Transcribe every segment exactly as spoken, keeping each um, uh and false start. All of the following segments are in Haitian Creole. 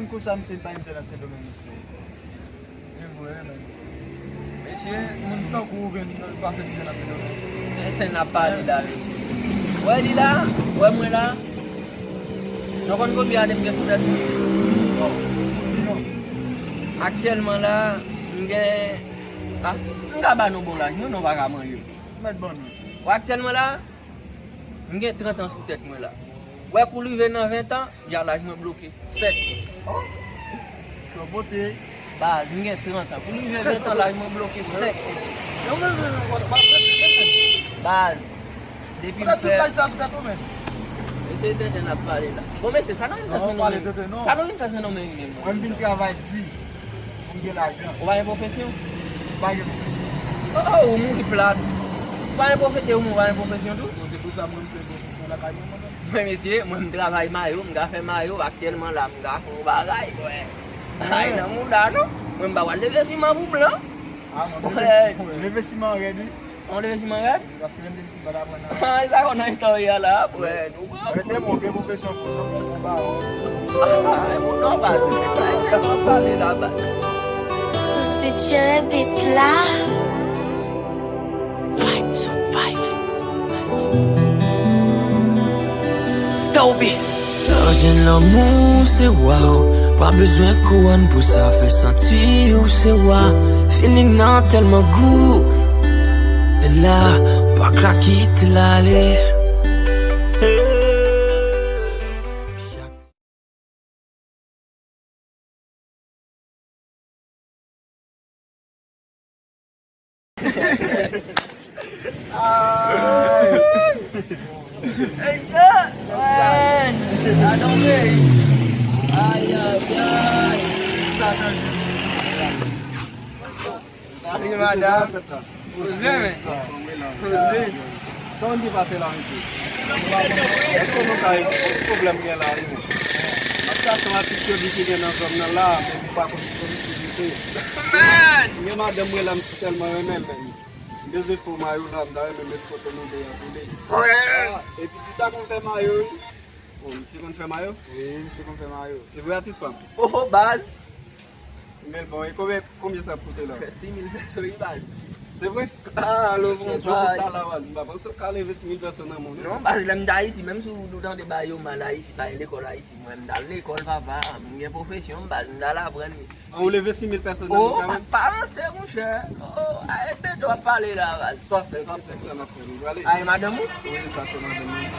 Konsa, misye pa yon sèl nan Sendomeng, mesye. E vre, men. Mesye, moun tankou ou vin pase mizè nan Sendomeng. Tenten n ap pale la, mesye. Wè li la, wè mwen la. Nou konn konbyen ane m gen sou tèt mwen? Aktyèlman la, m gen, ah, m ka ba nou bon laj, nou, nou pa ka manje. Mèt ban nou. Wè aktyèlman la, m gen trant an sou tèt mwen la. Wè kou l rive nan ven an, deja laj mwen bloke. Sèt. Oh, tchòbote. Baz, m gen trant an. Kou l rive ven an, laj mwen bloke sèt. Yo, men, men, men, men, men, men. Baz, depi m fè. Tout laj sa sou tèt ou, men. Mesye, tenten n ap pale la. Bon, mesye, sa nou vin fè Sendomeng? Sa nou vin fè Sendomeng menm? Mwen, m vin travay di. Pou m gen lajan. Ou pa gen pwofesyon? M pa gen pwofesyon. Oh, ou mouri plat. Ou pa gen pwofesyon, ou pa gen pwofesyon tou? Bon, se pou sa mwen, m fè pwofesyon lakay mwen, mwen menm. Mwen, mesye, mwen, m travay mayo, m ka fè mayo, aktyèlman la, m ka fè yon bagay, wè. Bagay nan mouda, non? Mwen, m pa pral leve siman pou blan. Ah, mwen, leve, leve siman rèd, wi. Ou leve siman rèd? Paske menm depi ti pa t aprann nan. Ah, sa konn nan istwa a la, apre, nou pran. Rete bon, gen pwofesyon pou sa, pou ba ou. Ah, e bon, non, baz, se sa, e sa, pale la, baz. Suspicious beat la. Vibes on vibes. Dope. Lè w jwenn lanmou, se waw. Pa bezwen kouwòn pou sa, fè santi w se wa. Feeling nan tèlman gou. E la, pa ka kite l ale. Hey. Ay. Ay, ay, ay. Ay, ay, ay. Salut, madame. Poze, men. Poze. Sa w di pase la, mesye? Èske nou ka, ki pwoblèm gen la, wi, men? M ap chache yon atis yo di ki gen nan zòn nan la, men nou pa konn ki komisyon li te. Men! Gen madanm mwen la, m si tèlman renmen l, men. M bezwen fè w mayo la, m ta renmen met foto nou de ansanm. Ah, epi ti sa konn fè mayo, wi. Oh, misye konn fè mayo? Wi, misye konn fè mayo. Se vre, atis pa m? Oh, oh, baz! Men bon, e konbyen, konbyen sa ap koute la? Sis mil peso, wi, baz. Se vre? Ah, lo bon, jodi a la, baz, m pa panse w ka leve sis mil peso nan moun, non? Non, baz, lè m t Ayiti, menm si w tande bagay yo mal Ayiti, pa gen lekòl Ayiti, mwen, m t al lekòl, papa, m gen pwofesyon m, baz, m t al aprann. An, ou leve sis mil pèsòn nan kanmenm? Oh, pa, pa ranse, monchè. Oh, ay, tèt w ap pale la, baz. Sa w ap fè, sa w ap fè. Sa n ap fè, nou prale. Ay, madanm ou? Wi, sa se madanm mwen.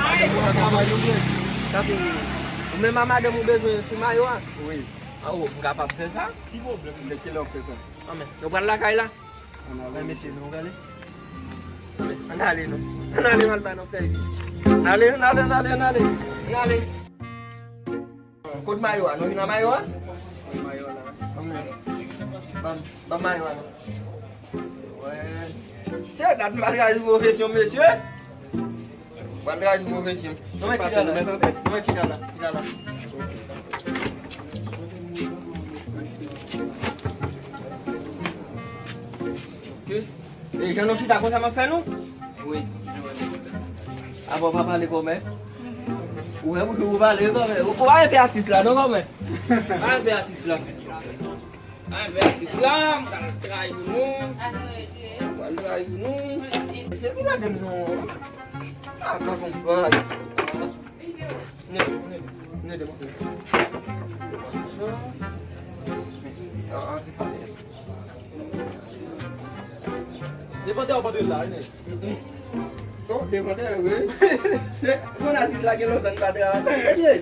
Madanm ou nan travay nou byen. Sa se ou menm a madanm ou bezwen sou mayo a? Wi. An, oh, m kapab fè sa? Ti pwoblèm. Men kilè w ap fè sa? An, men, nou pral lakay la? Ann ale, mesye, nou prale. Ann ale, non. Ann ale, m al bay nou sèvis. Ann ale, ann ale, ann ale, ann ale. Ann ale. Kot mayo a? Nou vin an mayo a? Ban, ban mayo a, non. Wè. Se dat m pa trayi sou pwofesyon, mesye. Ban m trayi sou pwofesyon. Nou wè ki la la. Nou wè ki la la. Ki la la. Ok. E jan nou chita konsa m ap fè nou? Wi. Apa w pa pale kòmè? Ou wè pou ou pale kòmè. Ou pa enpe atis la non kòmè. Pa enpe atis la. Pa enpe atis la, m pral trayi pou nou. M pral trayi pou nou. Se pou gade m non. Ah, pa konprann. Ne, ne, ne demontre sa. Demontre sa. Ah, se sa. Devantè w pa dwe la, ne. Non, devantè, wi. Se, kowonaviris la gen lontan li pa travay. Mesye,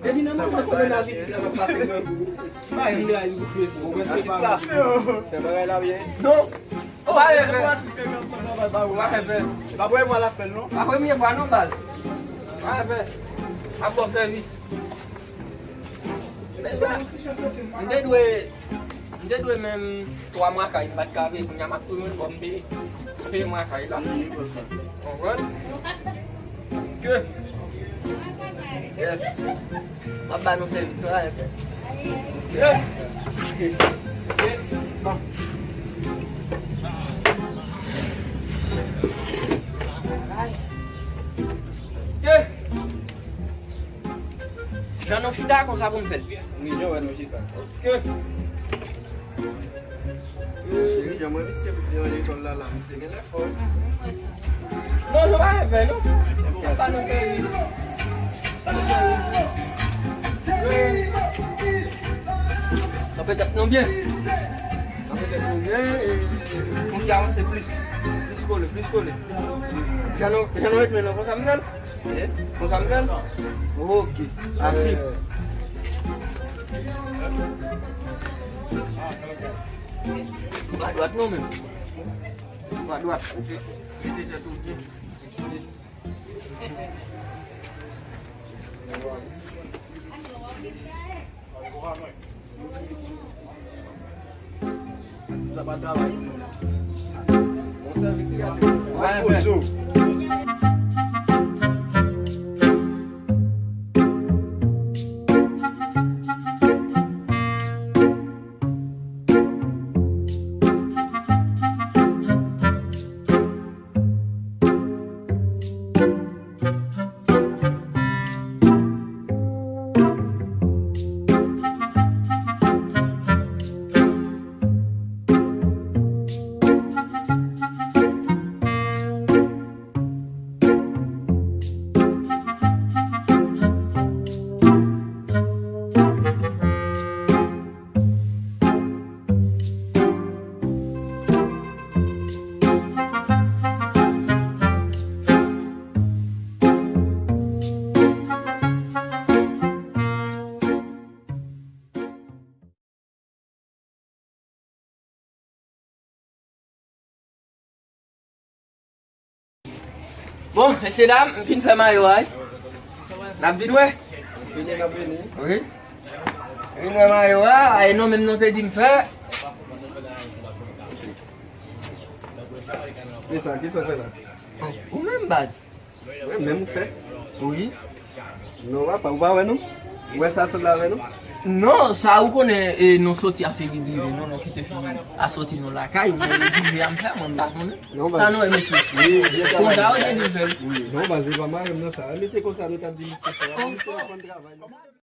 depi nan moman kowonaviris la pa pase grangou. Pa yon travay pou fè. Ou respekte sa. Fè bagay la byen. Non. Pa fè pè. Pa fè pè. Pa premye fwa l ap fè l, non. Pa premye fwa, non, baz. Pa fè pè. Ap ba w sèvis. M te dwe, m te dwe menm twa mwa kay, m pa t ka peye, kounye a m ap tou jwenn kòb m peye. Peye mwa kay la. Konprann? Ke. Yes. M ap ba nou sèvis la, enpe. Yes. Bon. Ke. Jan nou chita konsa pou n fè l. Wi, jan wè nou chita. Ok. Cheri, jan mwen misye pou te nan lekòl la, la, misye genlè fò. Non, nou pa fè, non. Se pa nou sèvis. Sa fè tèt nou byen. Sa fè tèt nou byen, e pou n avanse plis. Plis kole, plis kole. Jan nou, jan nou ret men nan konsa m fè l. Eh, konsa m fè l? Ok. Asi. Pa dwat non menm. Pa dwat. Mete tèt ou byen. Atis sa pa travay pou nou. Bon sèvis li ate. Wè, pozo. Bon, mesye dam, m fin fè mayo a, wi. N ap vin wè. Vini, n ap vini. Wi. Vin wè mayo a, e non menm non te di m fè. Kisa, kisa w fè la? Oh, ou menm baz. Wi, menm ou fè. Wi. Non, papa, ou pa wè non? Ou wè sa sanble avè nou? Non, sa ou konnen, e, nou soti a figi diri, non, nou kite figi a soti nou lakay, mwen, diri a m fè, mwen, m pa konnen. Non, sa baz. Nou wè, mesye. Wi, wi, konsa, ou te di fè l. Wi, non, baz, e pa mari m nan sa. Mesye konsa, nou t ap di misye sa. Misye pa konn travay, non.